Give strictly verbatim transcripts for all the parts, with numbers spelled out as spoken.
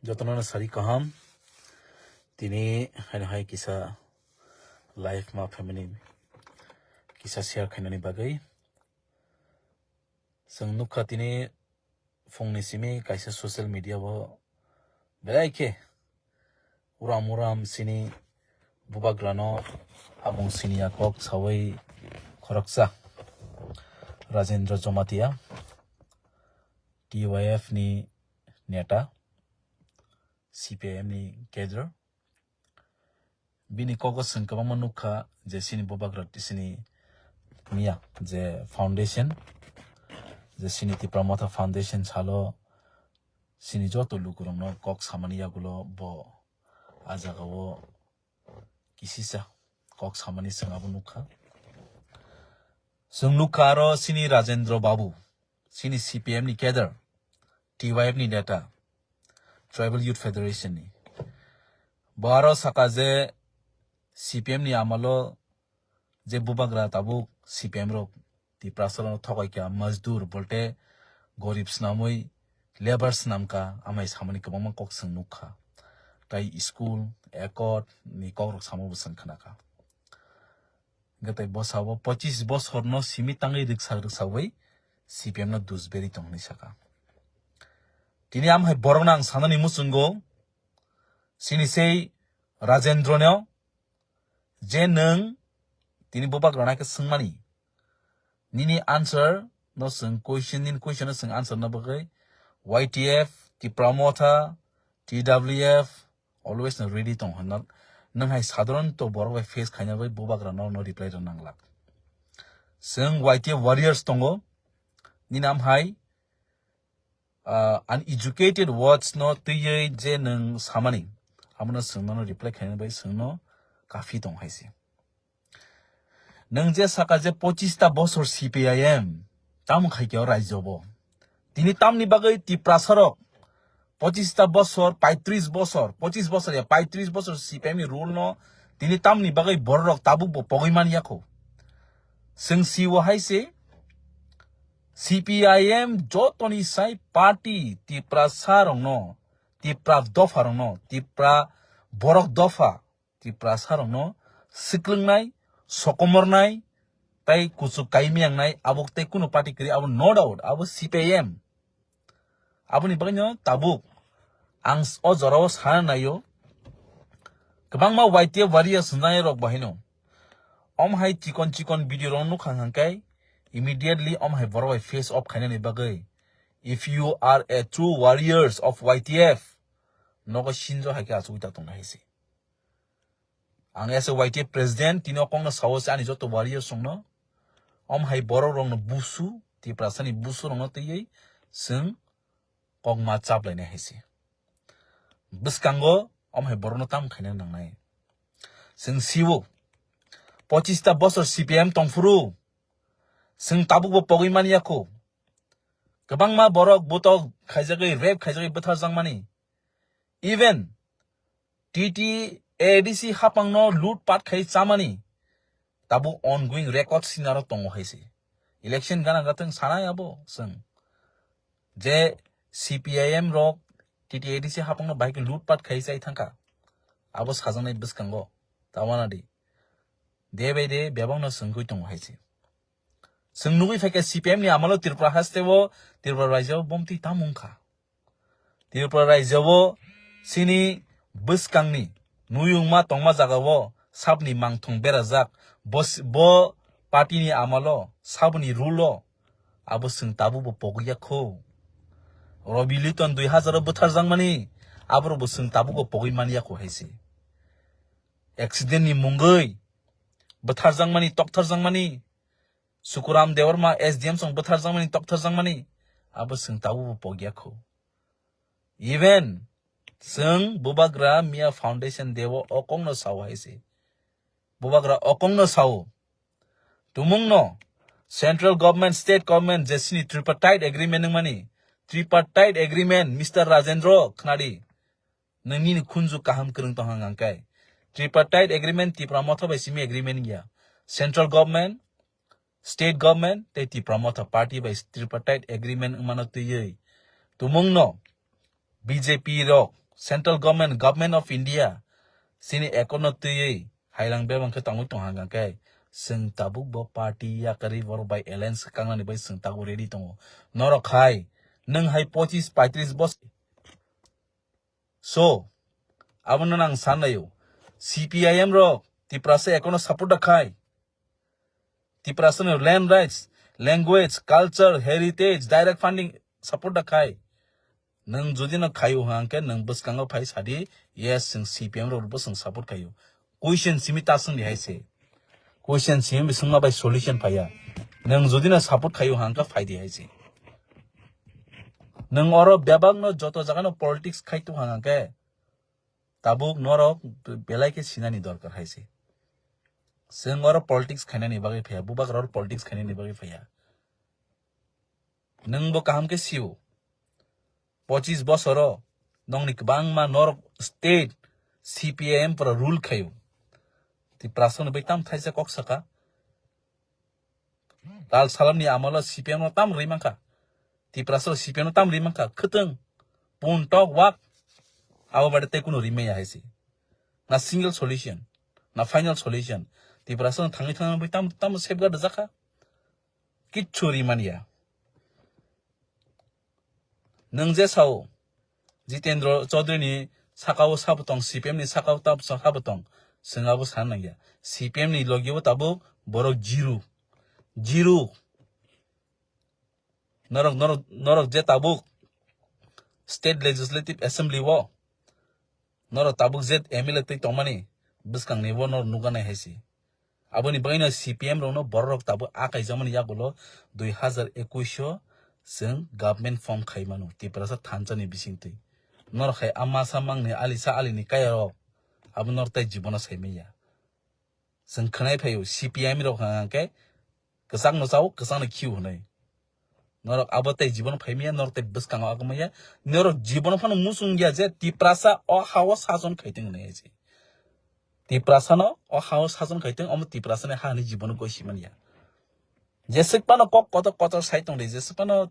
Jotono sari kaham. Tini haino hai kisa live ma family kisa share khainani bagwi. Chwng nukha tini phungni simi kaisa social media o belai khe uram uram sini bubagrano abong siniya kok sawi khoroksa Rajendra Jamatia, T Y F ni neta, C P I M ni cadre. Bini kogo chwng kwbangma nukha je sini bubagra sini miya je foundation, je sini Tipra Motha Foundation salo sini joto lukurokno kok samani yagulo bo a jagao kisisa kok samani chwng abo nukha. Chwng nukha aro sini Rajendra Babu, sini C P M ni cadre, T Y F ni neta, Tribal Youth Federation ni. Bo aro saka je C P M ni amalo je bubagra tabuk C P M rok Tiprasa rok thokaikha, majdur bolte gorib swnamwi labour swnamkha, amai samani kwbangma kok chwng nukha. Tai school, accord ni kokrok samo bo chwng khnakha. Hwnkhe tai bwsao pochis bosorno simi tangwi rwksak rwksawi C P M no dusberi tong hwnwi saka. Tini amhai borokno ang sanani muchungo, sini sei Rajendra no je nwng tini bubagrano khe swngmani, nini answer no chwng question, nini question no chwng answer no bagwi Y T F, Tipra Motha, T W F always no ready tong hwnna nwng hai sadharon to borok bai face khaina bai bubagrano no reply rw nanglak. Chwng Y T F warriors tongo, nini amhai ah, uneducated words no twiwi je nwng samani, abono chwng nono reply khaina bai chwngno kafi tong hai se. Nwng je saka je pochista bosor C P I M tamo khai khe o rajyo bo. Tini tamni bagwi Tiprasa rok pochista bosor, paitris bosor, pochis bosor ya paitris bosor C P I M ni rule no tini tamni bagwi borok tabuk bo pogwi man yakho. Chwng si o hai se, C P I M jotoni sai party Tiprasa rokno, Tipra dopha rokno, Tipra borok dopha, Tiprasa rokno siklwngnai, sokomornai, tai kuchuk kaimi yangnai, abo tei kunu party kwrwi, abo no doubt, abo C P I M. Aboni bagwino tabuk ang s-, o jorao sana naio, kwbangma Y T F warriors hwnjanai rok bahaino. Om hai chikon chikon video rok nukha hwnkhe immediately om hai borok bai face off khainani bagwi. If you are a true warriors of Y T F, nogo sinjo hai khe achugwi ta tongna hai se. Ang as a Y T F president, tini o kokno sao se ani joto warriors rokno. Om hai borok rokno busu, Tiprasani busu rokno twiwi chwng kokma chaplainai hai se. Bwskango om hai borokno tam khaina nangnai. Chwng siwo, pochista bosor C P M tongphuru, chwng tabukbo pogwi man yakho. Kwbangma borok butok khaijagwi, rape khaijagwi bwtharjakmani. Even T T A D C hapangno loot pat khai chamani tabuk ongoing record sinaro tongo hai se. Election gana gatwng sanai abo chwng. Je C P I M rok T T A D C hapangno bahai khe loot pat khai chai thangkha. Abo sajaknai bwskango. Tawana di. Day by day bebakno swngwi tongo hai se. Chwng nugwi phaikha C P M ni amalo Tripura haste o, Tripura rajyo o bomtwi tamo wngkha. Tripura rajyo o chini bwskangni nuyungma tongma jaga o sabni mangthong berajak. Bo s-, bo party ni amalo saboni rule o abo chwng tabukbo pogwi ya kho. Robi Liton dui hazar o bwtharjakmani aborokbo chwng tabukbo pogwi man ya kho hai se. Accident ni mungwi bwtharjakmani, toktharjakmani, Sukuram Debbarma S D M song bwtharjakmani, toktharjakmani, abo chwng tabukbo pogya kho. Even chwng Bubagra Miya Foundation Day o o kokno sao hai se. Bubagra o kokno sao. Tumungno central government, state government je sini tripartite agreement wngmani, tripartite agreement, Mister Rajendra, khnadi. Nwng nini khunju kaham kwrwng tong hang hang khe. Tripartite agreement Tipra Motha bai simi agreement ya. Central government, state government tei Tipra Motha party bai tripartite agreement wngmano twiwi tumungno B J P rok Central government, Government of India, chini account no twiwi hailang bebang khe tongwi tong hang khe, chwng tabuk bo party yakarwi borok bai alliance kangnani bai chwng tabuk ready tongo. Norok hai, nwng hai pochis paitris bosor. So, abono nang san laio. C P I M rok Tiprasa account no support da khai. Tiprasa no land rights, language, culture, heritage, direct funding support da khai. Nwng jodi no khaio hang khe nwng bwskango phai sadi, yes, chwng C P M rok bo chwng support khaio. Question simi ta swngdi hai se. Question simi bisingma bai solution phaiya. Nwng jodi no support khaio hang khe phaidi hai se. Nwng oro bebak no joto jaga no politics khai tu hang khe tabuk norok belai khe sinani dorkar hai se. Chwng oro politics khainani bagwi phaiya, bubak rok politics khainani bagwi phaiya. Nwng bo kaham khe sio. Pochis bosoro nongni kwbangma norok state C P I M pura rule khaio. Tiprasa ni bai tam thaisa kok saka. Lal Salam ni amalo C P M no tam rwi mankha. Tiprasa C P M no tam rwi mankha. Khwtwng, pun, tok, wak. Abo bade tei kunu rwi maya hai se. Na single solution, na final solution. Tiprasa no thangwi thangwi bai tam, tam safeguard jakha. Kichu rimania. Nwng je sao, Jitendra Chaudhary ni sakao sabo tong, C P M ni sakao tab-, sabo tong, chwng abo sana nangya. C P M ni logi o tabuk borok zero. Zero. Norok, norok, norok je tabuk State Legislative Assembly o norok tabuk je M L A twi tongmani bwskang ni bo norok nukha nai hai se. Aboni bagwi no C P M rok no borok rok tabuk akai jakmani yagulo dui hazar ekush o chwng government form khai mano Tiprasa thansa ni bisingtwi. Norok hai ama sa mang ni ali sa ali ni kaya rok abo norok tai jibono sai manya. Chwng khwnai phaio C P M rok hwnkhe kwchak no chao, kwchak no khiu hwnwi. Norok abo tei jibon phaimaya, norok tei bwskango agumaya. Norok jibon phano muchung ya je Tiprasa o hao sason khaitwng hwnwi se. Tiprasa no o hao sason khaitwng, omo Tiprasa ni ha ni jibon goi simanya. Jeswk phano kok kotor kotor sai tongdi, jeswk phano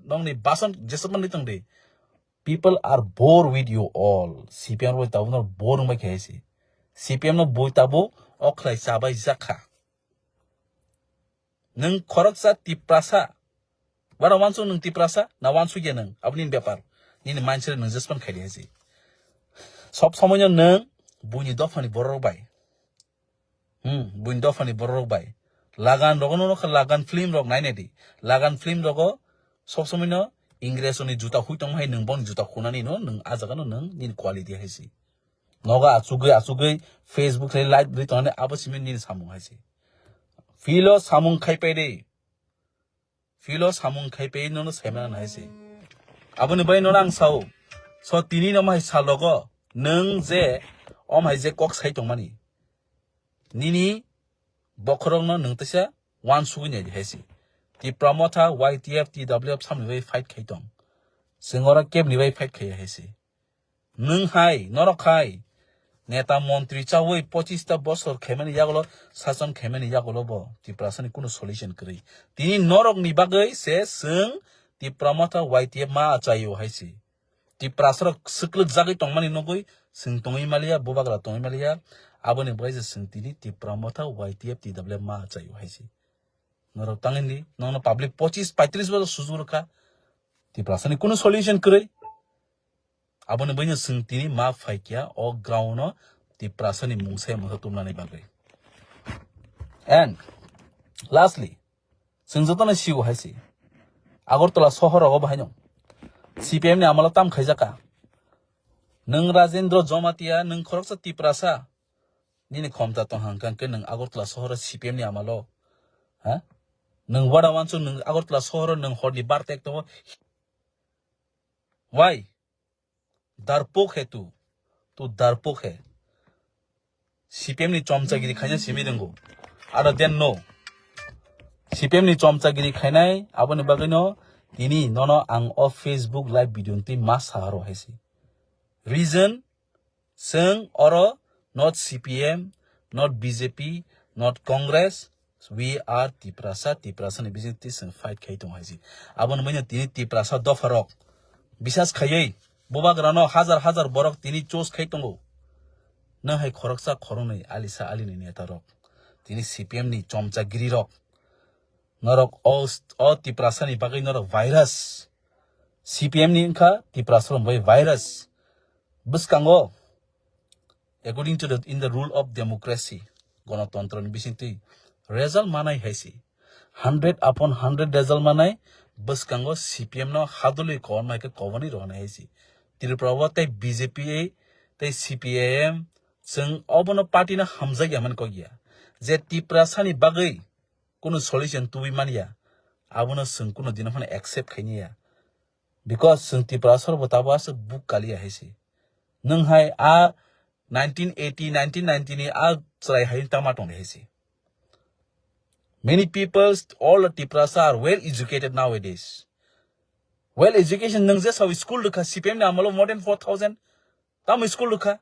nongni bason jeswk phano tongdi. People are bored with you all. C P M rok tabuk no boring bai khe se. C P M no bui tabuk o khlai chabai jakha. Nwng khoroksa Tiprasa. Bara wansuk nwng Tiprasa, na wansuk ya nwng? Abo nini bepar. Nini mindset nwng jespan khaidi hai se. Sob somoino nwng buini dophani borok bai. Hmm, buini dophani borok bai. Lagan rogo no nokha, Lagan film rok nainai di. Lagan film rogo sob somoino Ingres ni juta hui tong hai nwng bon juta khunani no nwng a jaga no nwng nini quality hai se. Noga achugwi achugwi Facebook hai live ri tongani abo simi nini samung hai se. Filo samung khai pai de. Filo samung khai pai nono saimana nai se. Aboni bai nono ang sao. So tini no mai salogo nwng je om hai je kok sai tongmani. Nini bokhorok no nwng tesa wansugwi nai hai se. Tipra Motha, Y T F, T W F samni bai fight khai tong. Singora kebni bai fight khai hai se. Nwng hai, norok hai, neta montri chawi pochista bosor khaimani yagulo, sason khaimani yagulo bo Tiprasani kunu solution kwrwi. Tini norokni bagwi se chwng Tipra Motha Y T F ma achaio hai se. Tiprasarok swklwk jagwi tongmani nugwi chwng tongwi maliya, bubagra tongwi maliya, aboni bagwi se chwng tini Tipra Motha Y T F T W F ma achaio hai se. Norok tangwi di, nono public pochis paitris bosor sujuk rwkha. Tiprasani kunu solution kwrwi. Aboni bagwino chwng tini ma phaikya o ground-o Tiprasani mungsa mungsa tumnani bagwi. And lastly, chwng jotono sigo hai se. Agartala sohor rogo bahaino C P M ni amalo tam khaijakha. Nwng Rajendra Jamatia, nwng khoroksa Tiprasa. Nini khomta tong hang khe nwng Agartala sohoro C P M ni amalo. Ha? Nwng wada wansuk nwng Agartala sohoro nwng horni bar tek tongo. Why? Darpok he tu. Tu darpok he. C P M ni chomchagiri khaina simi rwngo. Other than no. C P M ni chomchagiri khainai aboni bagwino tini nono ang o Facebook live video ni twi ma saharo hai se. Reason, chwng oro not C P M, not B J P, not Congress, we are Tiprasa, Tiprasa ni bising twi chwng fight khai tongo hai se. Aboni bagwino tini Tiprasa dopha rok bisas khaiwi Bubagrano hajar hajar borok tini choose khai tongo. Nang hai khoroksa khoroknwi alisa alinwi neta rok. Tini C P M ni chomchagiri rok. Norok o, o Tiprasa ni bagwi norok virus. C P M ni wngkha Tiprasa rok bai virus. Bwskango, according to the, in the rule of democracy, gonotontro ni bisingtwi result manai hai se. Hundred upon hundred result manai, bwskango C P M no hadolwi kobor mai khe koboni rw nai hai se. Tripura o tei B J P tei C P I M, chwng obono party no hamjak ya mani kok ya. Je Tiprasa ni bagwi kunu solution tubui man ya, abono chwng kunu dino phano accept khai ni ya. Because chwng Tiprasa rok bo tabo aswk buk kali ya hai se. Nwng hai a nineteen eighty, nineteen ninety ni a chwrai hai tama tong hai se. Many people, all the Tiprasa are well educated nowadays. Well education nwng je sao school rwkha, C P M ni amalo more than four thousand tamo school rwkha.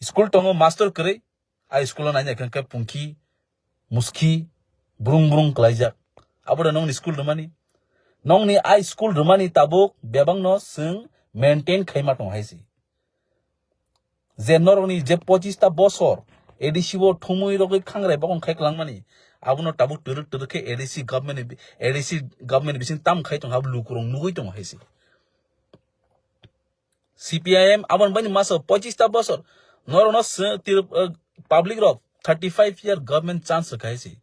School tongo master kwrwi, a school o naina khe pungki, muski, brung brung kwlaijak. Abo da nongni school rwmani. Nongni a school rwmani tabuk bebakno chwng maintain khaima tong hai se. Je norokni je pochista bosor A D C o thumui rogwi khangrai bokong khai kwlangmani, abono tabuk twrwk twrwk khe A D C government ni bi-, A D C government ni bising tam khai tong ha lukurok nugui tongo hai se. C P I M aboni baini masa pochista bosor norokno se tir-, eh, public rok thirty five year government chance rwkha hai se.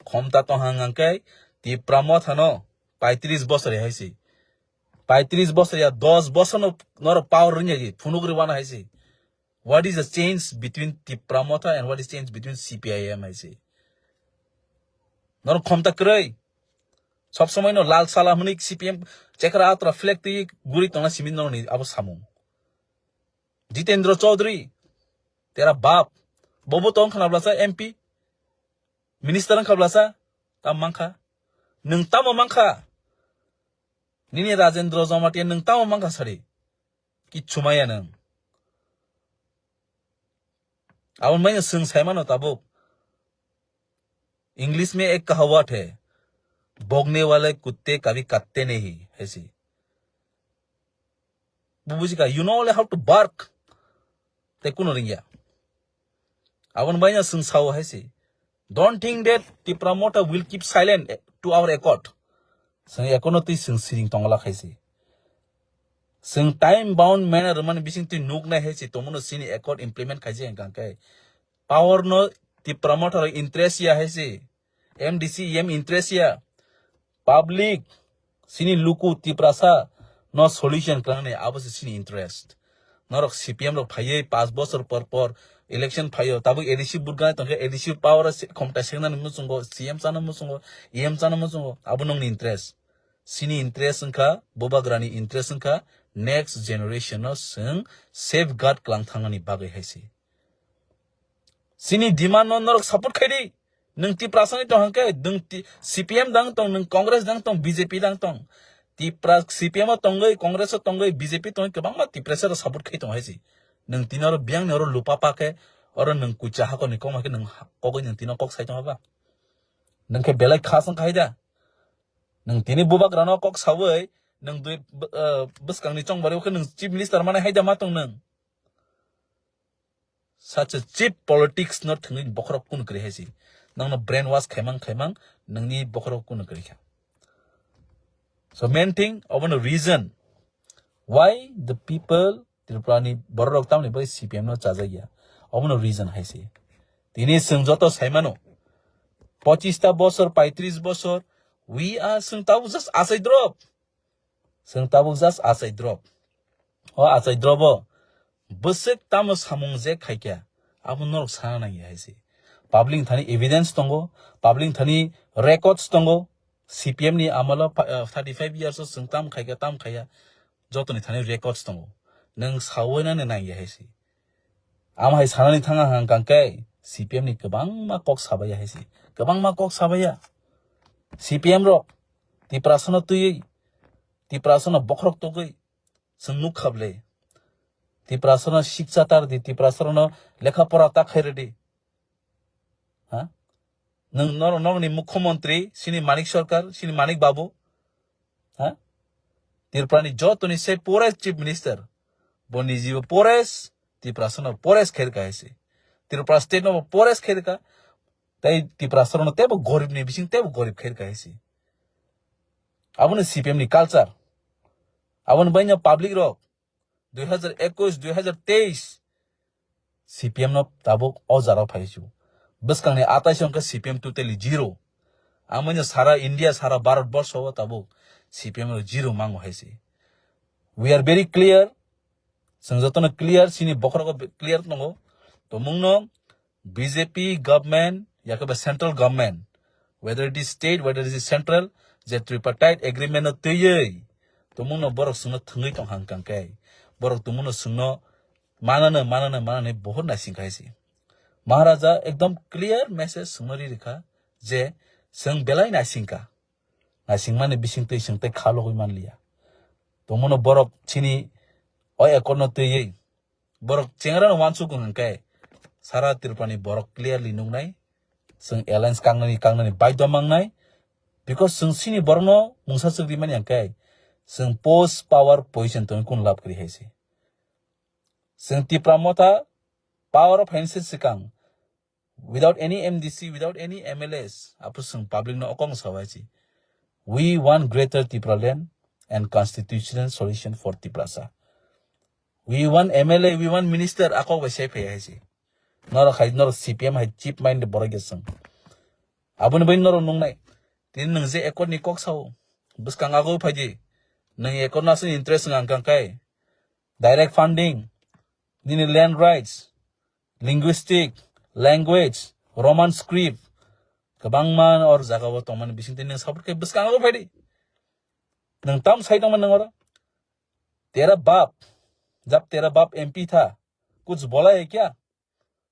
Khomta tong hang hang khe Tipra Motha no paitris bosor hai se. Paitris bosor ya dos bosor no norok power rwnya di phunuk rwna hai se. What is the change between Tipra Motha and what is change between C P I M hai se? Norok khomta kwrwi. Sob somoi no lal sala hwnwi C P M chekra atra flag twi guri tongna simi norokni abo samung. Jitendra Chaudhary, tera bap, bobo tong khna blasa M P, minister wng kha blasa, tam mankha. Nwng tamo mankha? Nini Rajendra Jamatia nwng tamo mankha sari? Kichu maya nwng. Aboni baino chwng saimano tabuk. English mein ek kahavat hai, bhogne wale kutte kabhi katte nahi, hai se. Bo bujikha, you know only how to bark. Tei kuno ringya. Aboni baino chwng sao hai se. Don't think that Tipra Motha will keep silent to our accord. Chwng ekono twi chwng siring tongla khai se. Chwng time bound manner rwmani bising twi nuk nai hai se tongmano chini accord implement khaijak hwnkha khe. Power no Tipra Motha rok interest ya hai se. M D C, M interest ya. Public, chini luku Tiprasa no solution klangnai, abo se chini interest. Norok C P M rok phaiwi paanch bosor por por election phaio, tabuk A D C vote ganai tongkhe A D C power o se-, khomtai sengnani muchungo, C M chana muchungo, E M chana muchungo, abo nongni interest. Chini interest wngkha, bubagrani interest wngkha, next generation no chwng safeguard klang thangnani bagwi hai se. Chini demand no norok support khai di. Nwng Tiprasa ni tong hwnkhe, nwng ti-, C P M dang tong, nwng Congress dang tong, B J P dang tong. Tipra C P M o tongwi, Congress o tongwi, B J P tongwi kwbangma Tiprasa rok support khai tong hai se. Nwng tini oro biyang ni oro lupa pa khe, oro nwng kucha hakor ni kok ma khe nwng ha-, kogwi nwng tini kok sai tong ba. Nwng khe belai khas wng khai da. Nwng tini bubagra no kok sawi, nwng dui, b-, eh, bwskang ni chong bari khe nwng chief minister mane hai da ma tong nwng. Such a cheap politics no thwngwi bokhorok kunu kwrwi hai se. Nangno brainwash khaimang khaimang nangni bokhorok kunu kwrwi kha. So main thing, obono reason why the people Tripura ni borok rok tamni bai C P M no chajak ya. Obono reason hai se. Tini chwng joto saimano, pochista bosor, paitris bosor, we are, chwng tabuk just achai drop. Chwng tabuk just achai drop. O achai drop o bwswk tamo samung je khaikha, abo norok sana nangya hai se. Public thani evidence tongo, public thani records tongo. C P M ni amalo pa-, eh, thirty five years o chwng tam khaikha, tam khaiya, jotoni thani records tongo. Nwng sawi nani nangya hai se. Am hai sanani thanga hang kang khe C P M ni kwbangma kok sabaiya hai se. Kwbangma kok sabaiya. C P M rok Tiprasano twiwi, Tiprasano bokhorok togwi chwng nuk kha bwle. Tiprasano siksa tar di, Tiprasano lekha pora ta khai rwdi. Ha? Nwng nor-, norokni mukhyamantri, sini Manik Sarkar, sini Manik Babu. Ha? Tripura ni joto ni se poorest chief minister, bo ni jibo poorest, Tiprasa no poorest khairka hai se. Tripura state no poorest khairka, tai Tiprasa no tebo gorib ni bising tebo gorib khairka hai se. Abo no C P M ni culture. Abo no baino public rok dui hazar ekush, dui hazar teis C P M no tabuk o jaro phai su. Bwskang ni atais hwnkhe C P M totally zero. Amoni sara India, sara Bharat borsho o tabuk C P M no zero mango hai se. We are very clear. Chwng jotono clear, chini bokhorogo clear tongo. Tomungno B J P government, yakhe ba central government, whether it is state, whether it is central, je tripartite agreement no twiwi, tomungno borok chwngno thwngwi tong hang kang khe, borok tomungno chwngno manano, manano, manani bohor naising khai se. Maharaja ekdom clear message chwngno ri rikha je chwng belai naising kha. Naisingmani bisingtwi chwng tei kha logwi manliya. Tomungno borok chini o accord no twiwi, borok chengra no wansuk wng khe sara Tripura ni borok clearly nuknai, chwng alliance kangnani, kangnani baidhyo mangnai, because chwng chini borok no mungsa chwk rimani hwnkhe chwng post power position tongwi kun lab kwrwi hai se. Chwng Tipra Motha power o phainani se swkang, without any M D C, without any M L As, aphuru chwng public no okong sawai se. We want greater Tipraland and constitutional solution for Tiprasa. We want M L A, we want minister, akok bai sai phai hai se. Norok hai, norok C P M hai chief mind borok ya chwng. Aboni bai norok nungnai. Tini nwng je accord ni kok sao, bwskang ago phai di. Nwng accord no aswk interest wng kang kai. Direct funding, nini land rights, linguistic, language, Roman script, kwbangma or jagao tongmani bisingtwi nwng support khe bwskango phai di. Nwng tam sai tongmani nwng oro? Tera bap, jab tera bap M P tha, kuch bola hai kya?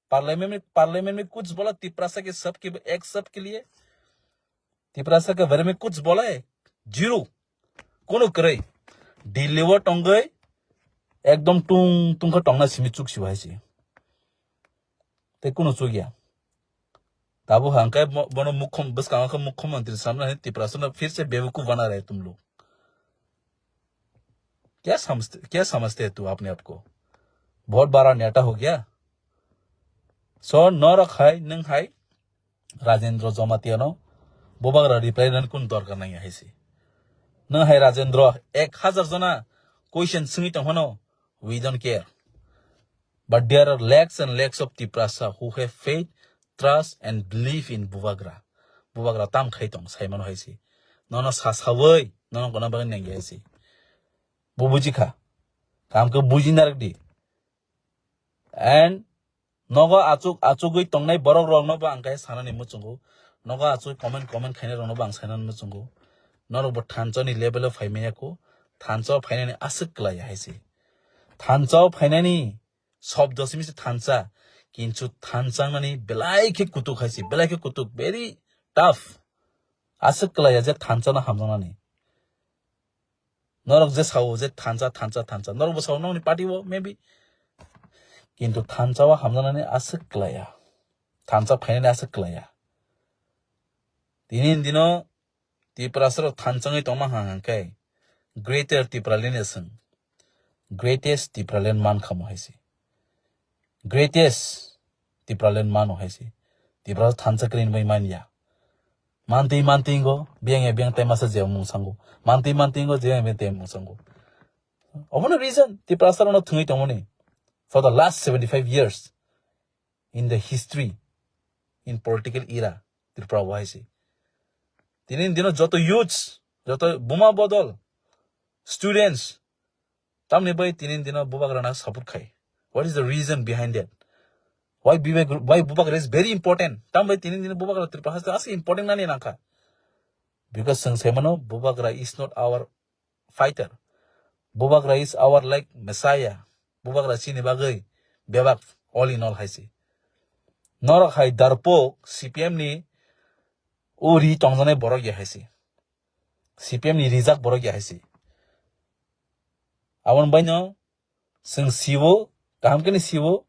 Parliament mein, parliament mein kuch bola? Tiprasa ke sab ke ek sab ke liye? Tiprasa ke bare mein kuch bola hai? Zero. Kono kwrwi. Delhi o tongwi ekdom tung tung khe tongna simi chuk siwa hai se. Tei kono chuk ya. Tabuk hangkai bono mukhom, bwskango khe mukhyamantri samna hai Tiprasa no phir se bebekuf bana re tum log. Kya samajhte, kya samajhte hai tu apne aap ko? Bahut bada neta ho gaya. So norok hai, nwng hai Rajendra Jamatia no bubagra reply rwna kun dorkar nangya hai se. Nwng hai Rajendra ek hazar jona question swngwi tong phano, we don't care. But there are lakhs and lakhs of Tiprasa who have faith, trust and believe in bubagra. Bubagra tam khai tong sai mano hai se. Nono sa sawi, nono kono bagwi nangya hai se. Bo buji kha. Kam khe buji narak di. And nogo achuk, achugwi tongnai borok rok no bo ang khe sanani muchungo. Nogo achuk comment, comment khainai rok no bo ang sanani muchungo. Norok bo thansa ni level o phai manya kho. Thansa o phainani aswk kwlai ya hai se. Thansa o phainani sobdo simi se thansa. Kintu thansa nani belai khe kutuk hai se. Belai khe kutuk, very tough. Aswk kwlai ya je thansa no hamjaknani. Norok je sao je thansa, thansa, thansa. Norok bo sao nokni party o maybe. Kintu thansa o hamjaknani aswk kwlai ya. Thansa phainani aswk kwlai ya. Tini dino Tiprasa rok thansa wngwi tongma hang hang khe Greater Tipraland ni swng. Greatest Tipraland man kha mo hai se. Greatest Tipraland mano hai se. Tiprasa thansa kwrwi bai man ya. Mantwi mantwi ngo, biyang ya biyang tai masa je mung sango. Mantwi mantwi ngo, je biyang tai mung sango. Omono reason, Tiprasa rok no thwngwi tongmani for the last seventy-five years in the history, in political era, Tripura o hai se. Tini dino joto youths, joto buma bodol, students, tamni bai tini dino bubagra na support khai. What is the reason behind that? Why Bibek, why bubagra is very important? Tam bai tini dino bubagra Tripura haste aswk important nani nangkha. Because chwng sai mano, bubagra is not our fighter. Bubagra is our like Messiah. Bubagra chini bagwi bebak all in all hai se. Norok hai darpok C P M ni o ri tongjanai borok ya hai se. C P M ni rijak borok ya hai se. Aboni baino chwng siwo, kaham khe ni siwo,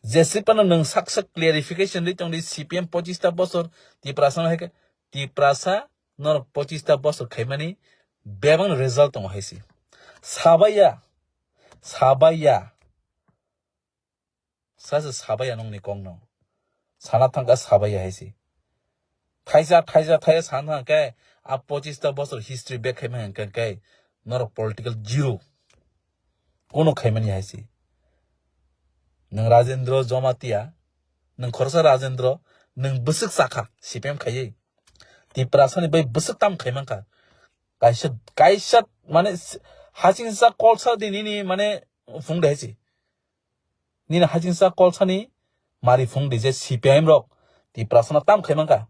jesipano nwng sak sak clarification ri tongdi, C P M pochista bosor Tiprasa no hai khe, Tiprasa norok pochista bosor khaimani bebak result tongo hai se. Sabaiya, sabaiya. Sase sabaiya nongni kokno. Sana thangkha sabaiya hai se. Thaisa, thaisa, thaisa sana thangkhe a pochista bosor history back khaima hwnkhe khe norok political zero. Kono khaimani hai se. Nwng Rajendra Jamatia, nwng khoroksa Rajendra, nwng bwswk sakha, C P M khaiwi. Tiprasani bai bwswk tam khaimankha. Kaisa, kaisa, mane, s-, hasingsa kolsa di nini, mane, phung de hai se. Nini hasingsa kolsani mari phung di je C P I M rok Tiprasano tam khaimankha.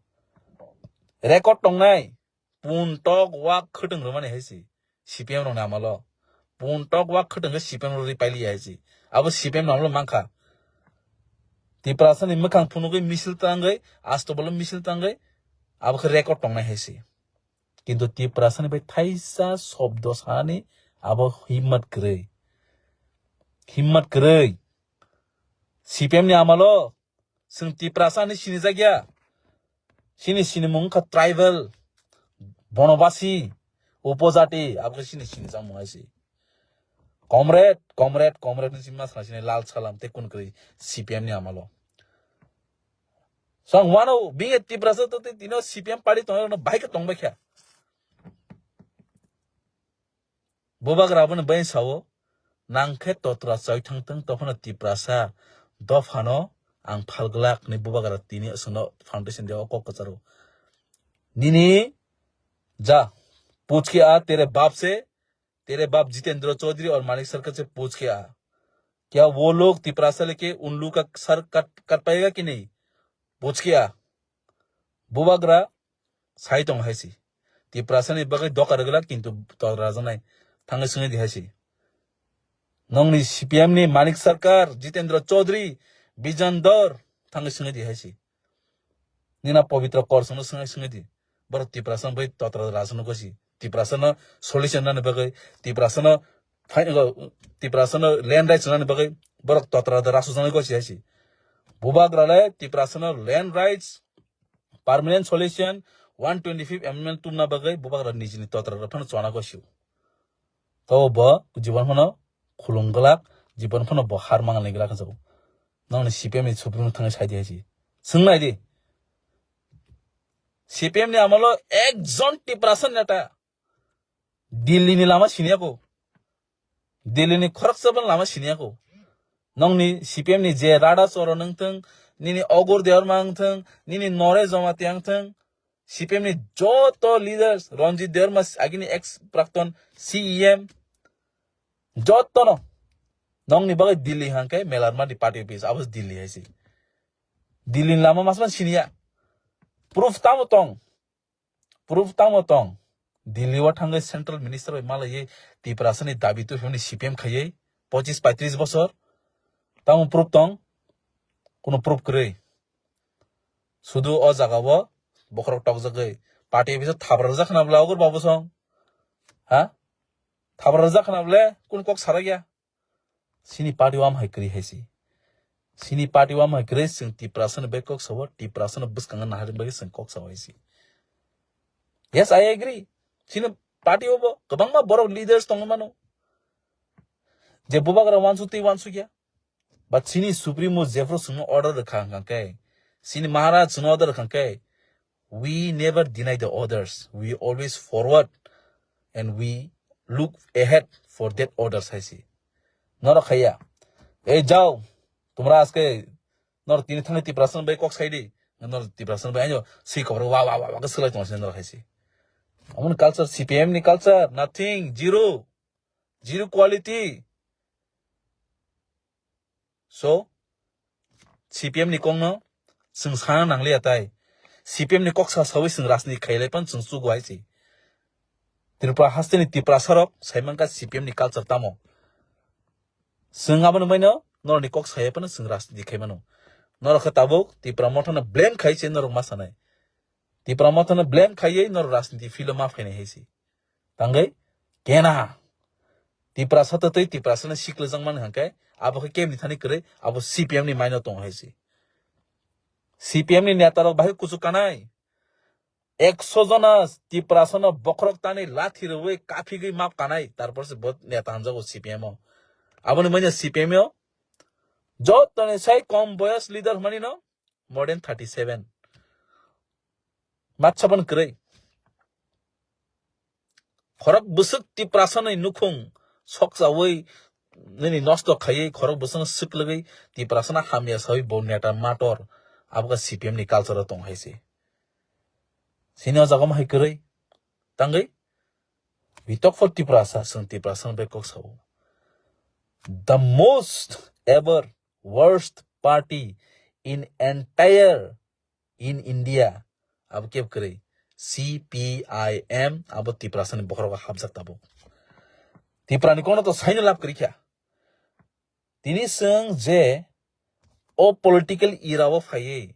Record tongnai, pun tok wak khwtwng rwmani hai se. C P M rokni amalo. Pun tok wak khwtwng khe C P M rok ri paili hai se. Abo C P M ni amalo mankha. Tiprasani mwkhang phunugwi misil tangwi, astobolo misil tangwi, abo khe record tongnai hai se. Kintu Tiprasani bai thaisa shobdo sanani abo himmat kwrwi. Himmat kwrwi. C P M ni amalo chwng Tiprasani sinijak ya. Chini sinimung wngkha tribal, bonobasi, upojati, abo khe chini sinijakmung hai se. Comrade, comrade, comrade ni sima sana sini lal salam te kun kwrwi C P M ni amalo. So ang wano bini Tiprasa to tino C P M party tongna bahai khe tongbai kha. Bubagra abono bai sao, nang khe totra choi thang thang, tophano Tiprasa dophano ang phalglak ni bubagra tini aswkno foundation de o kok kwcharo. Nini ja, puch ke a tere bap se, tere bap Jitendra Chaudhary aur Manik Sarkar se puch ke a. Kya wo log Tiprasa leke un log ka sar kat, kat payega ki nahi? Puch ke a. Bubagra sai tong hai si. Tiprasa ni bagwi doka rwgwlak kintu tor rajaknai. Thangwi swngwi di hai si. Nongni C P M ni Manik Sarkar, Jitendra Chaudhary, Bijan Dor, thangwi swngwi di hai si. Nina Pabitra Korsongno swngwi swngwi di. Borok Tiprasa bai totra rajakno gosi. Tiprasa no solution nani bagwi, Tiprasa no fai-, Tiprasa no land rights nani bagwi, borok totra rasu jani gosi hai si. Bubagra le Tiprasa no land rights, permanent solution, one twenty-fifth amendment tumna bagwi bubagra nijini totra rok phano chona gosio. To bo jibon phano khulung glak, jibon phano bo har mangal ni glak jago. Nongni C P M ni supreme thangwi sai di hai si. Swng nai di. C P M ni amalo ekjon Tiprasa neta Delhi ni lama siniya ko. Delhi ni khoroksa ban lama siniya ko. Nongni C P M ni je Rada Choro nangthang, nini Ogur Debbarma nangthang, nini Nore Jamatia nangthang, C P M ni joto leaders, Ranjit Debbarma agini ex prakton C E M, jotono nongni bagwi Delhi hangke melarma di party office, abo Delhi hai si. Delhi ni lama masman siniya. Proof tamo tong. Proof tamo tong. Delhi o thangwi central minister bai malaiwi Tiprasani dabi tuphimani C P M khaiwi pochis paitris bosor. Tamo proof tong? Kuno proof kwrwi. Sudu o jaga o bokhorok tokjagwi party office o thabra rwjak khna bwla Ogur Babu song. Ha? Thabra rwjak khna bwle kun kok sarakya? Sini party o am hai kwrwi hai si. Sini party o am hai kwrwi chwng Tiprasano bai kok sao, Tiprasano bwskango naharni bagwi chwng kok sao hai si. Yes, I agree. Sini party o bo kwbangma borok leaders tongwi mano. Je bubagra wansuk twi wansukya. But sini supremo jephru chwngno order rwkha hwnkha khe, sini Maharaj chwngno order rwkha khe, we never deny the orders. We always forward and we look ahead for that orders hai si. Norok khaiya. Ei jao, tumra aske nor tini thangni Tiprasano bai kok sai di. Nor Tiprasano bai ayo si kobor wa wa wa wa ke swlai tong nor hai si. Amon culture, C P M ni culture, nothing, zero. Zero quality. So, C P M ni kokno chwng sana nangliya tai. C P M ni kok sa sawi chwng rajniti khailai pan chwng chugo hai si. Tripura hasteni Tiprasa rok saimanka C P M ni culture tamo. Chwng aboni baino norokni kok saya phano chwng rajniti khai mano. Norok khe tabuk Tipra Motha no blame khai se norok ma sanai. Tipra Motha no blame khaiwi norok rajniti field o ma phainai hai si. Tangwi kena. Tiprasa to twi Tiprasa no siklajak mani hwnkhe abo khe kebni thani kwrwi abo C P M ni maino tongo hai si. C P M ni neta rok bahai kuchuk kanai. Ekso jona Tiprasano bokhorok tani lathi rwui kaphigwi map kanai, tarpor se bo neta hanjago C P M o. Aboni manya C P M o jotoni sai kom boyos leader hwnmani no more than thirty seven. Matsaban kwrwi. Khorok bwswk Tiprasani nukhung sokchaui nini nosto khaiwi khorok bwswkno swklwgwi Tiprasano hamya saui bo neta mator aboka C P M ni culture o tong hai se. Sini o jaga hai kwrwi tangwi we talk for Tiprasa, chwng Tiprasano bai kok sao. The most ever worst party in entire in India abo kebo kwrwi C P I M abo Tiprasani bokhorogo hapjak tabuk. Tiprani kono to saino lab kwrwi kha. Tini chwng je o political era o phaiwi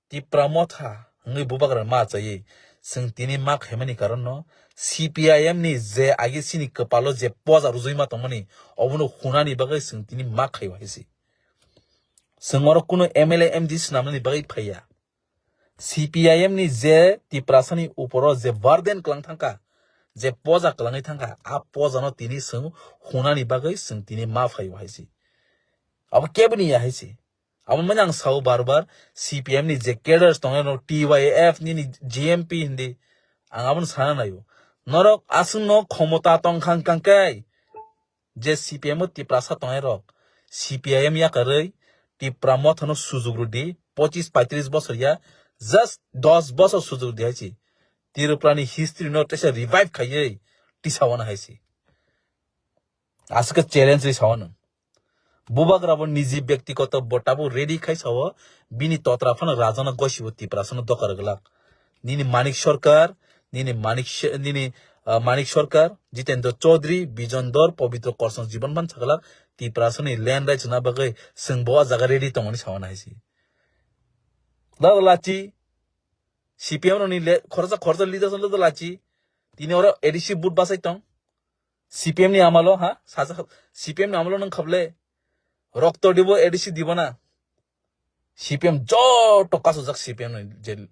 Tipra Motha hwnwi bubagra ma achaiwi chwng tini ma khaimani karon no C P I M ni je agi chini kwpalo je poja rujui ma tongmani obono hunani bagwi chwng tini ma khaiwi hai se. Chwng oro kuno M L A M D swnamnani bagwi phaiya. C P I M ni je Tiprasani uporo je burden kwlang thangkha, je poja kwlangwi thangkha, a pojano tini chwng hunani bagwi chwng tini ma phaio hai se. Abo keboni ya hai se. Abo manya ang sao bar bar C P M ni je cadres tongnai no T Y F nini G M P hindi. Ang abono sana naio. Norok aswkno khomota tongkha wngkang khe je C P M o Tiprasa tongnai rok, C P I M yakarwi Tipra Mothano sujuk rwdi, pochis paitris bosor ya, just dos bosor sujuk rwdi hai se. Tripura ni history no teisa revive khaiwi tisa wana hai se. Aswk challenge ri sao nwng. Bubagra bo niji byaktigoto bo tabuk ready khai sao, bini totra phano rajana gosibo Tiprasano doka rwglak. Nini Manik Sarkar, nini Manik Sh-, nini, ah, Manik Sarkar, Jitendra Chaudhary, Bijon Dhar, Pabitra Karsang Jibon phan saglak, Tiprasani land rights na bagwi chwng bo ah jaga ready tongmani sao na hai se. Da lachi, C P M rokni le-, khoroksa khoroksa leaders no da lachi, tini oro A D C vote bachai tong, C P M ni amalo, ha? Saja, C P M ni amalo nang khable. Rokto dibo, A D C dibo na. C P M joto kasujak C P M ni je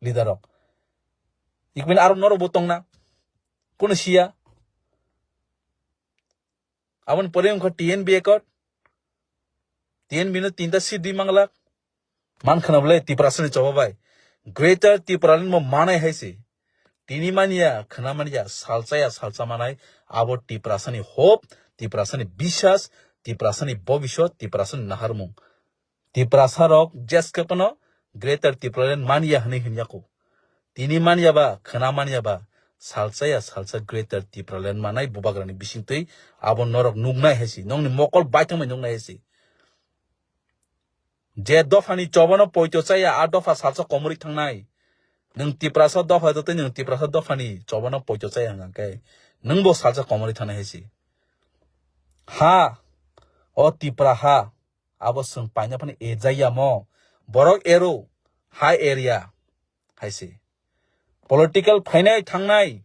leader rok. Ikmin aro norok bo tongna. Kono siya. Aboni pore wngkha T N B accord. T N B no tinta seat di manglak. Man khna bole Tiprasani choba bai. Greater Tipraland mo manai hai se. Tini manya, khna manya, salsa ya salsa manai, abo Tiprasani hope, Tiprasani biswas, Tiprasani bobiswt, Tiprasani naharmung. Tiprasa rok jeske kono Greater Tipraland manya hwnwi hwnyaku. Tini manya ba, khna manya ba, salsa ya salsa Greater Tipraland manai bubagrani bisingtwi abo norok nuknai hai se. Nokni mokol baithangbai nuknai hai se. Je dophani chobano poito chaya, a dopha salsa komorwi thangnai. Nwng Tiprasa dopha totwi nwng Tiprasa dophani chobano poito chaya hwnka khe nwngbo salsa komorwi thangnai hai se. Ha, o Tipra ha, abo chwng paina phano ejaya mo. Borok ero, ha area, hai se. Political phainai thangnai,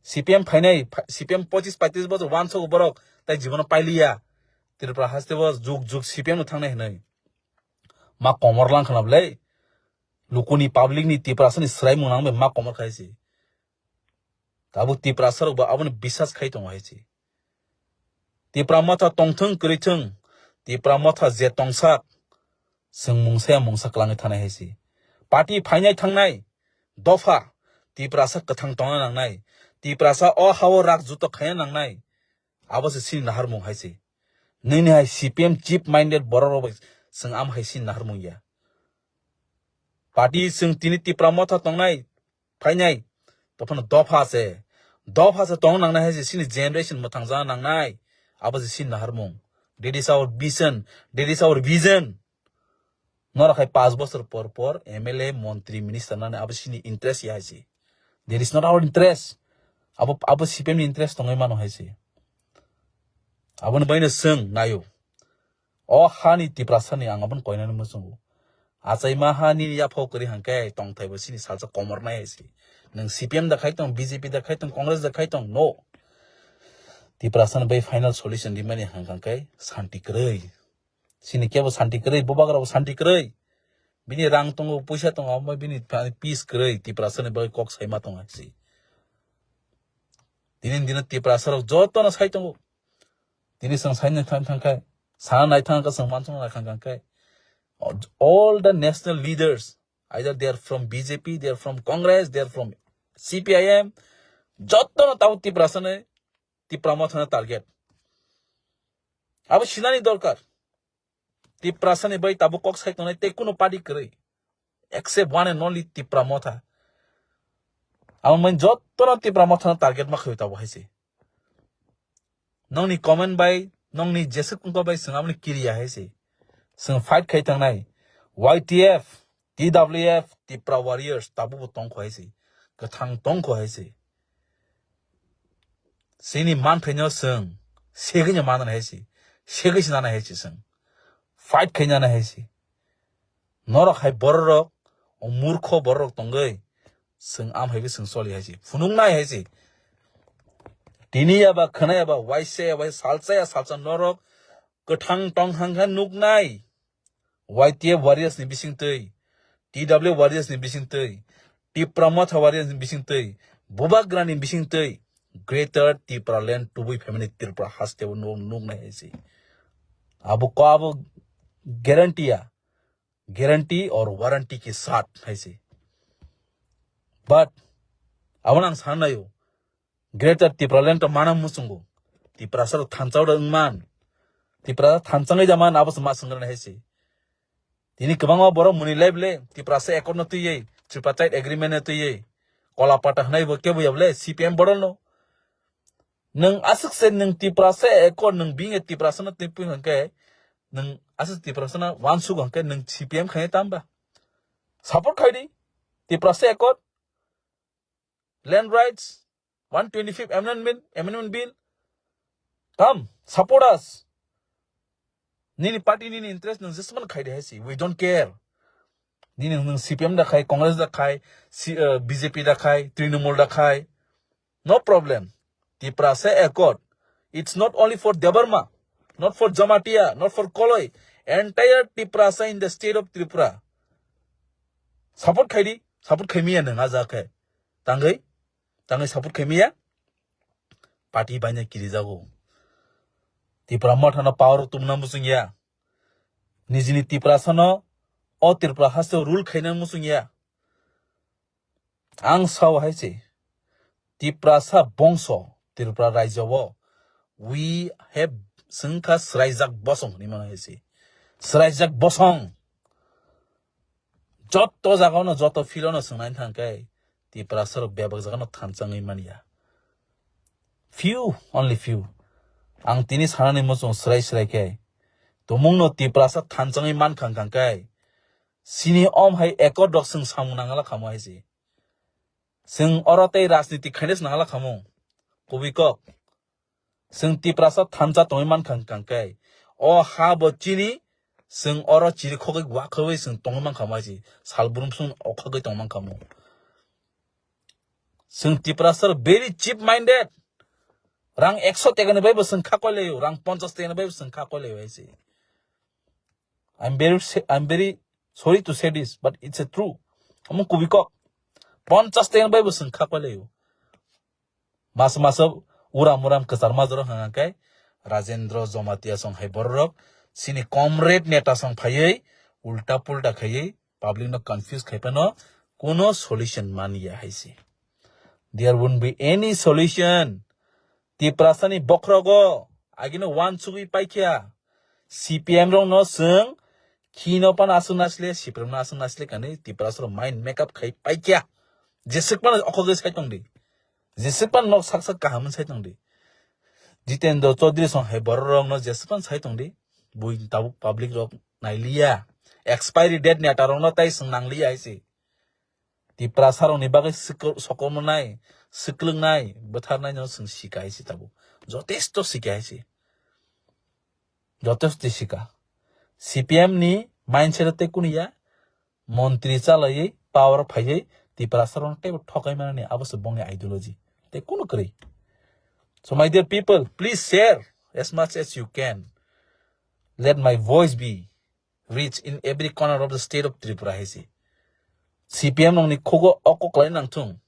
C P M phainai, pha-, C P M pochis paitris bosor uansuk borok, tai jibono pailiya. Tripura haste bo juk juk C P M no thangnai hinwi. Ma komor lang khna bwle. Lukuni public ni Tiprasani swraimung nang bai ma komor khai se. Tabuk Tiprasa rok bo abono biswas khai tongo hai se. Tipra Motha tongthwng kwrwithwng, Tipra Motha je tongsak, chwng mungsa ya mungsa kwlangwi thanai hai se. Party phainai thangnai, dopha, Tiprasa kwthang tongna nangnai, Tiprasa o hao rak juto khaina nangnai, abo se chini naharmung hai se. Nini hai C P M chief minded borok rok bai chwng am hai chini naharmung ya. Party chwng tini Tipra Motha tongnai, phainai, tophano dopha se. Dopha se tong nangnai hai se, chini generation mwthang jana nangnai. Abo se chini naharmung. That is our vision. That is our vision. Norok hai panch bosor por por M L A, montri, minister nani abo chini interest ya hai se. That is not our interest. Abo, abo C P M ni interest tongwi mano hai se. Aboni baino chwng nayo. O hani Tiprasani ang abono koinani muchungo. Achaima ha nini yaphao kwrwi hangkhe tongthai bo chini salsa komornai hai se. Nwng C P M da khai tong, B J P da khai tong, Congress da khai tong, no. Tiprasani bai final solution rimani hangkhe santi kwrwi. Chini kebo santi kwrwi, bubagra bo santi kwrwi. Bini rang tongo, puisa tongo, amo bini peace kwrwi Tiprasani bagwi kok saima tongo hai se. Tini dino Tiprasarok jotono sai tongo. Tini chwng saina thang thang khe, sana nai thang khe chwng mansong nai thang thang khe, all the national leaders, either they are from B J P, they are from Congress, they are from C P I M, jotono tabuk Tiprasani, Tipra Mothano target. Abo sinani dorkar. Tiprasani bai tabuk kok sai tongnai tei kuno party kwrwi. Except one and only Tipra Motha. Amo main jotono Tipra Mothano target ma khayo tabuk hai se. Nongni comment bai, nongni jeswk wngkha bai chwng aboni kiriya hai se. Chwng fight khai tangnai. Y T F, T W F, Tipra Warriors, tabukbo tongkho hai se. Kwthang tongkho hai se. Chini manthaino chwng segwino manana hai se. Segwi se nana hai se chwng. Fight khai nana hai se. Norok hai bororok, o murkho bororok tongwi, chwng am hai bai chwng choli hai se. Phunuknai hai se. Tini ya ba khwnai ya ba, waisa ya waisa, salsa ya salsa norok kwthang tong hang khe nuknai. Y T F warriors ni bisingtwi, T W F warriors ni bisingtwi, Tipra Motha warriors ni bisingtwi, Bubagra ni bisingtwi, Greater Tipraland tubui family Tripura haste bo nuk, nuknai hai se. Abo ko abo guarantee ya, guarantee or warranty ke saath hai se. But abo nang sanai o, Greater Tipraland to mana muchungo. Tiprasa rok thansa da wngman. Tiprasa thansa ngai da man abo se ma swngrani hai se. Tini kwbangma borok muni life le Tiprasa accord no twiwi, tripartite agreement no twiwi, kola pata hwnai bo kebo yable C P M borok no. Nwng aswk se nwng Tiprasa accord nwng bini Tiprasa no twi pui hwnkhe nwng aswk Tiprasa no wansuk hwnkhe nwng C P M khainai tamba. Support khaidi Tiprasa accord, land rights, one twenty-fifth amendment, amendment bill. Come, support us. Nini party nini interest nwng jesman khaidi hai se. We don't care. Nini nwng C P M da khai, Congress da khai, C, uh, B J P da khai, Trinamool da khai. No problem. Tiprasa accord. It's not only for Debbarma, not for Jamatia, not for Koloi. Entire Tiprasa in the state of Tripura. Support khaidi, support khaimiya nwng aja khe. Tangwi, tangwi support khaimiya. Party baina kirijago. Tipra Mothano power tumna muchungya. Nijini Tiprasano o Tripura haste rule khaina muchungya. Ang sao hai se, Tiprasa bongso, Tripura rajyo o, we have, swngkha swraijak bosong hinwi mano hai se. Swraijak bosong. Joto jagao no, joto field o no swngnai thang khe, Tiprasa rok bebak jaga no thansa wngwi manya. Few, only few. Ang tini sanani muchung swrai swrai khe, tumung no Tiprasa thansa wngwi man khang khang khe, sini om hai accord rok swng samung nangala khamo hai se. Swng oro tei rajniti khaina se nangala khamo. Kubui kok. Swng Tiprasa thansa tongwi man khang khang khe, o ha bo chini, swng oro chiri khogwi wa khogwi swng tongwi man khamo hai se. Sal brum swng o khogwi tong man khamo. Swng Tiprasa very cheap minded. Rang ekso teka ni bai bo swng kha koi laio, rang ponchas teka ni bai bo swng kha koi laio hai se. I'm very sa-, I'm very sorry to say this, but it's a true. Omo kubui kok. Ponchas teka ni bai bo swng kha koi laio. Mas mas uram uram kwchar majoro hwnga khe Rajendra Jamatia song hai borok sini comrade neta song phaiwi ulta pulta khaiwi public no confuse khai phano kuno solution manya hai se. There won't be any solution. Tiprasani bokhrogo agino wansugwi paikha. C P M rok no swng khino pan aswk nasle, C P M no aswk nasle kani Tiprasa rok mind make up khai paikha. Jeswk pan okhogwi sai tongdi. Jeswk pan nok sak sak kaham sai tongdi. Jitendra Chaudhary song hai borok rok no jeswk pan sai tongdi. Bui tabuk public rok nailiya. Expiry date ni ata rok no tai swng nangliya hai se. Tiprasa rok ni bagwi sokol-, sokolmwnai, swklwngnai, bwtharnai no swng sika hai se tabuk. Jotesto sika hai se. Jotesto sika. C P M ni mindset tei kunu ya. Montri chalaiwi power phaiwi Tiprasa rokno teibo thokai manani abo se bongni ideology. Tei kunu kwrwi. So my dear people, please share as much as you can. Let my voice be reach in every corner of the state of Tripura hai se. C P M rokni khugo o kok lai nang thung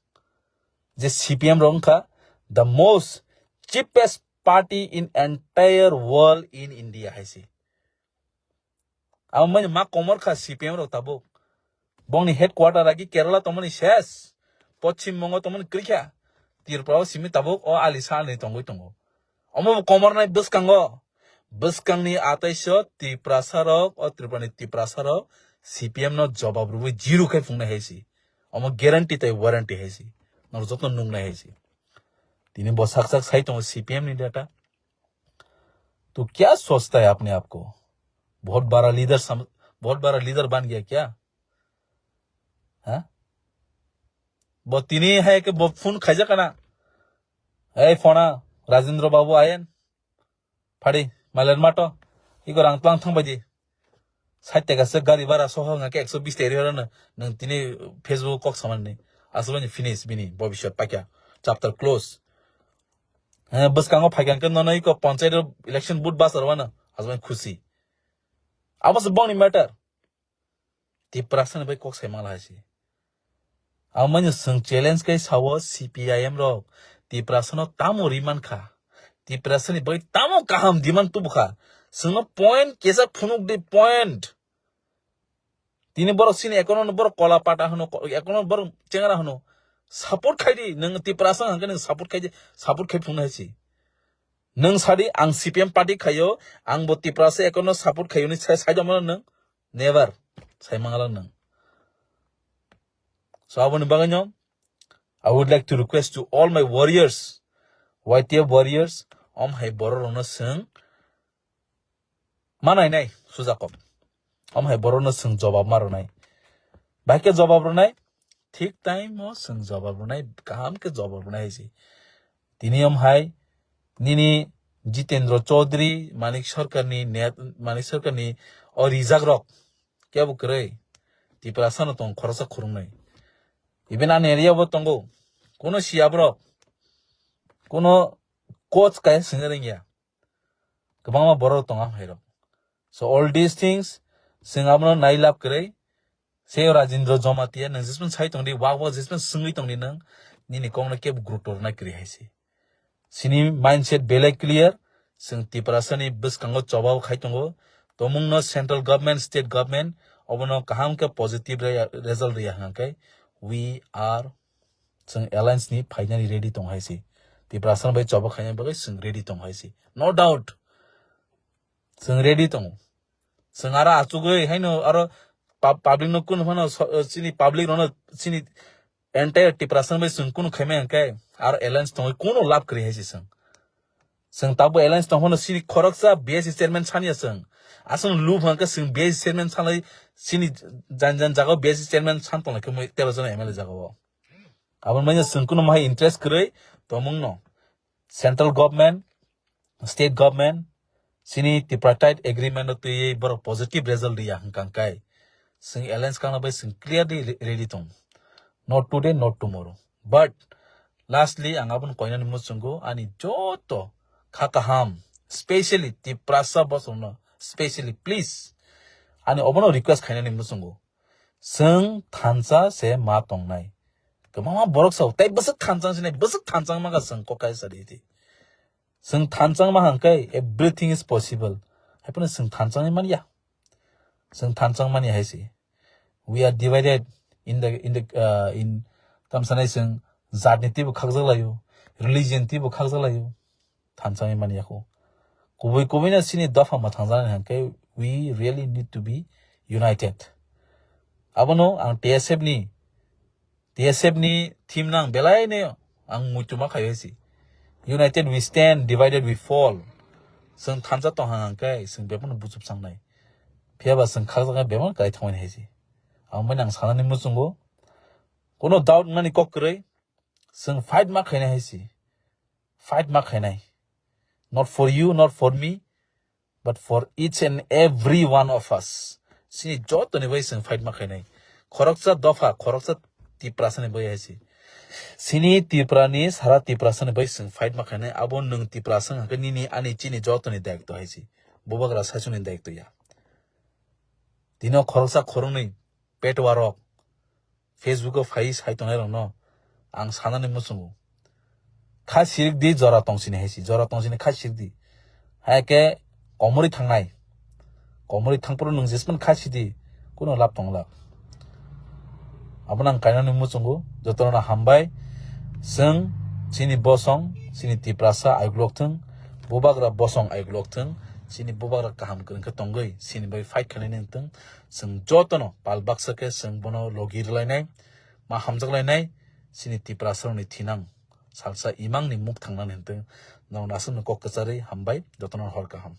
je C P M rok wngkha the most cheapest party in entire world in India hai se. Abo mani ma komor kha C P M rok tabuk. Bongni headquarter agi Kerala tongmani ses. Pochim Bongo tongmani kwrwikha. Tripura o simi tabuk o ali sa ali tongwi tongo. Omo bo komornai bwskango. Bwskangni ataiso Tiprasa rok, o Tripurani Tiprasa rok C P M no jobab rwui zero khai phungnai hai si. Omo guarantee tai warranty hai si. Nor joto nungnai hai si. Tini bo sak sak sai tongo C P M ni data. तो क्या सोचता है अपने आप को? बहुत बड़ा लीडर सम, बहुत बड़ा लीडर बन गया क्या? हाँ? Bo tini hai ke bo phone khaijak kana. Ei phone, Rajendra Babu ayen. Phadi, mailen mato. Iko rang tlang thang baidi. Sait taka se gari bara soho nga ke ekso bis teri horo no. Nang tini Facebook kok saman ni. Asal ni finish bini, bobiswat pakya. Chapter close. Eh, bwskango phaikang ke nono iko panchayat election booth basar wano. Asal khusi. Abo se bongni matter. Tiprasa ni bai kok sai mala hai si. Abo manya swng challenge kai sao C P I M rok. Tiprasa no tamo riman kha. Tiprasa ni bai tamo kaham demand tubu kha. Swngno point kesa phunuk di point. Tini borok sini ekono borok kola pata hano, ekono borok chengara hano. Support khai di, nang Tiprasa hangke nang support khai di, support khai phunuk hai si. Nang sadi ang C P M party khayo, ang bo Tiprasa ekono support khayo ni sai, sai jomano nang. Never. Sai mangala nang. So aboni bagwi no, I would like to request to all my warriors, Y T F warriors, om hai borok rokno swng manai nai sujakok. Om hai borokno swng jobab ma rwnai. Bai khe jobab rwnai, thik time o swng jobab rwnai, kaham khe jobab rwnai hai se. Tini om hai nini Jitendra Chaudhary, Manik Sarkarni net, Manik Sarkarni o rijak rok kebo kwrwi Tiprasa no tong khoroksa khurungnwi. Even ani area bo tongo. Kuno siya borok, kuno coach kaya singna rengya. Kwbangma borok tongo hai rok. So all these things, swng abono nai lab kwrwi. Se Rajendra Jamatia, nang jisman sai tongdi, wak wak jisman swngwi tongdi nang, nini kokno kebo gurutto rwnai kwrwi hai se. Sini mindset belai clear, swng Tiprasani bwskango choba khai tongo. Tomungno central government, state government, obono kaham khe positive re-, result riya hwnkhe, we are, swng alliance ni phainani ready tong hai se. Tiprasani bai choba khaina bagwi swng ready tong hai se. No doubt. Swng ready tongo. Swng aro achugwi haino aro pub-, public no kunu phano so-, chini public rokno chini entire Tiprasa bai swng kunu khaimai hwnkhe aro alliance tongwi kunu lab kwrwi hai se swng. Swng tabuk alliance tong phano chini khoroksa B S C chairman sanya swng. Aswng lub hwnkhe swng B S C chairman sanai chini jan jan jagao B S C chairman san tonglaikhe mui tero jona M L A jagao. Aboni bagwi swng kunu mahai interest kwrwi tongmungno. Central government, state government, chini tripartite agreement no twiwi borok positive result riya hwnkha hwnkhe, chwng alliance kangna bai chwng clearly re-, ready tong. Not today, not tomorrow. But lastly, ang abono koinani muchungo ani joto kha kaham, specially Tiprasa bosongno, specially please, ani obono request khainani muchungo. Chwng thansa se ma tongnai. Kwbangma borok sao, tei bwswk thansa sinai, bwswk thansa ma kha chwng kok kaisa di di. Chwng thansa ma hwnkhe everything is possible. Haiphano chwng thansa manya. Chwng thansa manya hai se. We are divided in the, in the, uh, in, tam sanai chwng jat ni twibo khakjak laio, religion twibo khakjak laio. Thansa manya kho. Kubui kubui no chini dopha mwthangjaknai hwnkhe we really need to be united. Abono ang T S F ni, T S F ni theme no ang belai no ang muitu ma khaio se. United we stand, divided we fall. Chwng thansa tong hang hang khe chwng bebak no buchuk changnai. Phiya ba chwng khakjaknai bebak no kwlai thangmani hai se. Ang bai nang sanani muchungo. Kono doubt mani kok kwrwi. Chwng fight ma khainai hai se. Fight ma khainai. Not for you, not for me, but for each and every one of us. Chini jotoni bai chwng fight ma khainai. Khoroksa dopha, khoroksa Tiprasa ni bai hai se. Chini Tripura ni sara Tiprasa ni bai chwng fight ma khainai. Abo nwng Tiprasa hwnkhe nini ani chini jotoni daitw hai se. Bubagra saichung ni daitw ya. Tini o khoroksa khoroknwi petwa rok Facebook o phai sai tongnai rokno ang sanani muchungo. Kha sirik di jora tongsini hai si, jora tongsini kha sirik di. Hai khe komori thangnai. Komori thangphuru nwng jesman kha sidi, kuno lab tong lab. Abono ang kainani muchungo, jotono hambai. Chwng chini bosong, chini Tiprasa aiglok thwng, bubagra bosong aiglok thwng, chini bubagra kaham kwrwng khe tongwi, chini bai fight khlainai wng thwng. Chwng jotono pal baksa khe chwng bono logi rwlainai, ma hamjaklainai, chini Tiprasarokni thinang salsa imangni muk thangnani hwn thwng. Nokno aswkno kok kwcharwi hambai, jotono hor kaham.